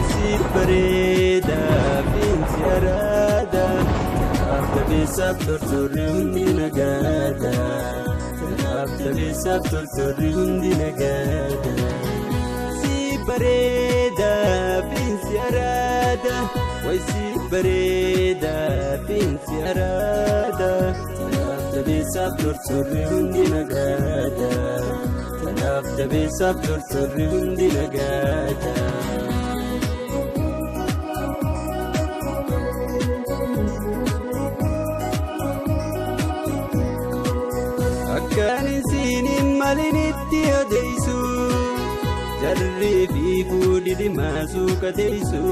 Waysi bareeda fiinsi araada. Tanaaf dabeessaaf tortorri hundi nagaadha. Tanaaf dabeessaaf tortorri hundi nagaadha. Si bareeda fiinsi araada. Waysi bareeda fiinsi araada. Tanaaf dabeessaaf tortorri hundi nagaadha. Tanaaf dabeessaaf tortorri hundi nagaadha. Akkaan isiin hin malinitti odeessu jarri fi fuudhi dhimaa suuqa teessu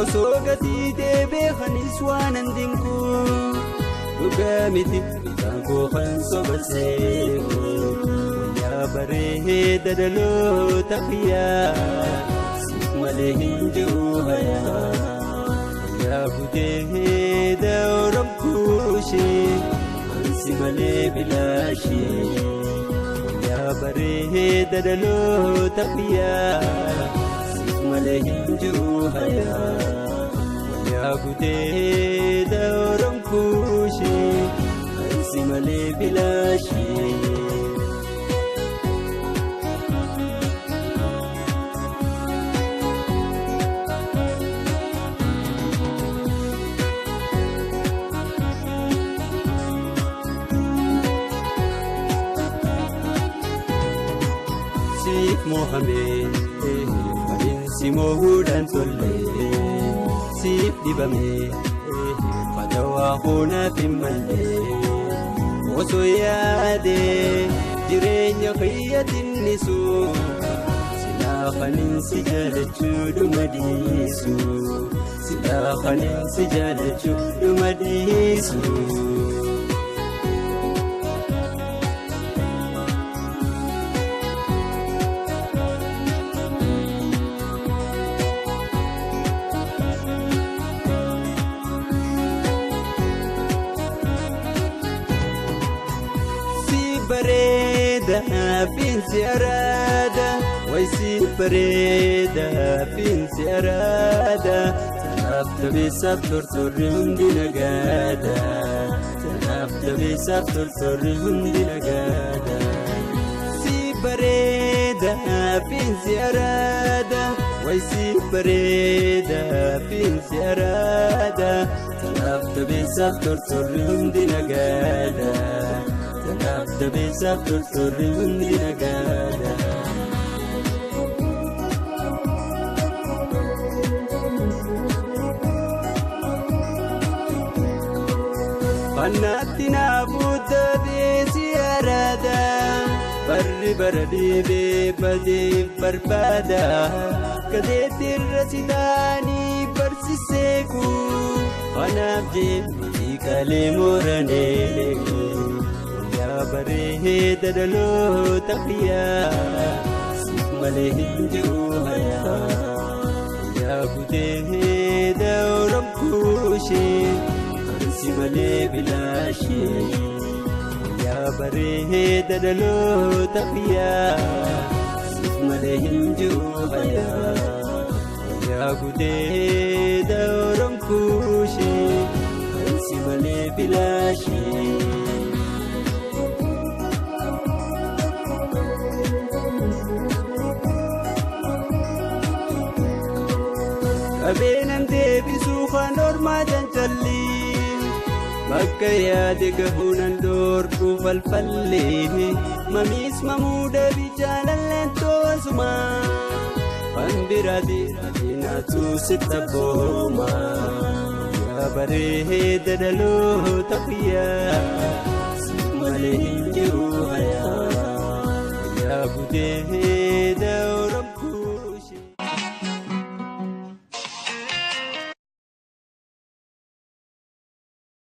osoo gatii tee beekanis waan hin dinqu dhugaa miti midhaan koo kan soba seeku wayyaa bareeda dhaloota kiyyaa siif malee hin jiru hayaa wayyaa gudeeda oromkuushee. Ansi malee bilaashee wayyaa bareeda dhaloota kiyyaa siif malee hin jiru hayaa wayyaa gudeeda oromkuushee ansi malee bilaashee. Siif mo'amee fadhiinsi mo'uudhaan tollee siif dibamee fadawaa hoonaaf hin mallee osoo yaadee jireenya kiyya xinnisu silaa fadhiinsi jaalachuu dhuma dhiisu silaa fadhiinsi jaalachuu dhuma dhiisu. Si bareeda fiinsi araada waysi bareeda fiinsi araada Tanaaf dabeessaaf tortorri hundi nagaadha. Tanaaf dabeessaaf tortorri hundi nagaadha. Si bareeda fiinsi araada waysi bareeda fiinsi araada Tanaaf dabeessaaf tortorri hundi nagaadha. Tanaaf dabeessaaf tortorri hundi nagaadha. Fannaatti naafuu dabeessi araada. Barri bara dhiibee badeef barbaada. Gadeetti irra si taanii barsiiseeku. Kanaaf jee qalee mooraneeku. Wayyaa bareeda dhaloota kiyyaa siif malee hin jiru hayaa. Wayyaa gudeeda oromkuushee ansi malee bilaashee. Wayyaa bareeda dhaloota kiyyaa siif malee hin jiru hayaa. Wayyaa gudeeda oromkuushee ansi malee bilaashee. Qabeenan deebisuu kan ormaa cancallii bakka yaade gahuu nan dhoorku falfallee mamiis mamuu dhabi jaalalleen toosuma kan biraati naatu sitta booma yaa bareeda dhaloota kiyyaa siif malee hin jiru hayaa yaa gudeeda.